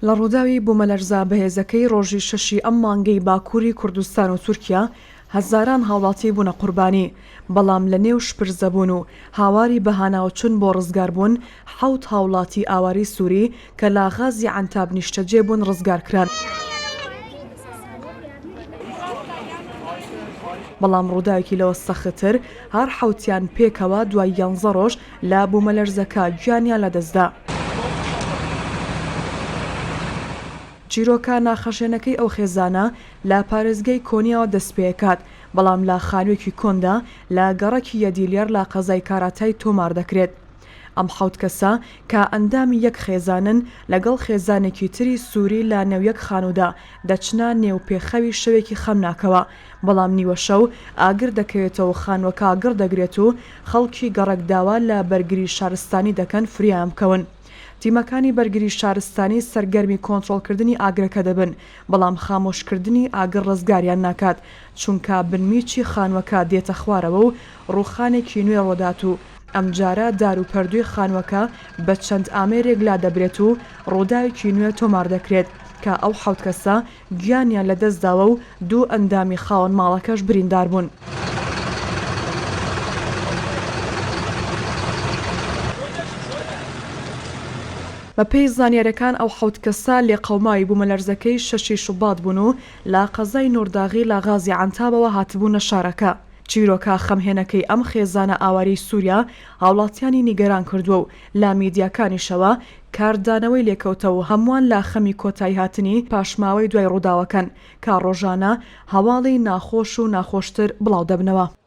لە ڕووداوی بوومەلەرزە بەهێزەکەی ڕۆژی شەشی ئەم مانگەی باکووری کوردستان و تورکیا هەزاران هاوڵاتی بوونە قوربانی، بەڵام لە نێو شپرزەبوون و هاواری بەهاناوەچوون بۆ ڕزگاربوون، حەوت هاوڵاتی ئاوارەی سووری کە لە غازی عەنتاب نیشتەجێ بوون ڕزگارکران. بەڵام ڕووداوێکی لەوە سەختتر، هەر حەوتیان پێکەوە دوای یانزە ڕۆژ لە بوومەلەرزەکە گیانیان لەدەستدا. چیرۆکە ناخەشێنەکەی ئەو خێزانە لە پارێزگای کۆنیاوە دەستپێکات، بەڵام لە خانووێکی کۆندا لە گەڕەکی یەدیلیەر لە قەزای کاراتای تۆمار دەکرێت. ئەم حەوت کەسە کە ئەندامی یەک خێزانن، لەگەڵ خێزانێکی تری سووری لە نێو یەک خانوودا دەچنە نێو پێخەوی شەوێکی خەمناکەوە، بەڵام نیوەشەو ئاگر دەکەوێتەوە و خانووەکە گڕ دەگرێت و خەڵکی گەڕەک داوا لە بەرگری شارستانی دەکەن فریایان بکەون. تیمەکانی بەرگری شارستانی سەرگەرمی کۆنترۆڵکردنی ئاگرەکە دەبن، بەڵام خامۆشکردنی ئاگر ڕزگاریان ناکات، چونکە بنمیچی خانووەکە دێتە خوارەوە و ڕووخانێکی نوێ ڕوودات و ئەمجارە دار و پەردووی خانووەکە بە چەند ئامێرێک لادەبرێت و ڕووداوێکی نوێ تۆمار دەکرێت کە ئەو حەوت کەسە گیانیان لەدەستداوە و دوو ئەندامی خاوەن ماڵەکەش بریندار بوون. بەپێی زانیارییەکان ئەو حەوت کەسە لێقەوماوی بوومەلەرزەکەی شەشی شوبات بوون و لە قەزای نورداغی لە غازی عەنتابەوە هاتبوونە شارەکە. چیرۆکە خەمهێنەکەی ئەم خێزانە ئاوارەی سووریا هاوڵاتیانی نیگەران کردووە و لە میدیاکانیشەوە کاردانەوەی لێکەوتە و هەمووان لە خەمی کۆتاییهاتنی پاشماوەی دوای ڕووداوەکەن کە ڕۆژانە هەواڵی ناخۆش و ناخۆشتر بڵاودەبنەوە.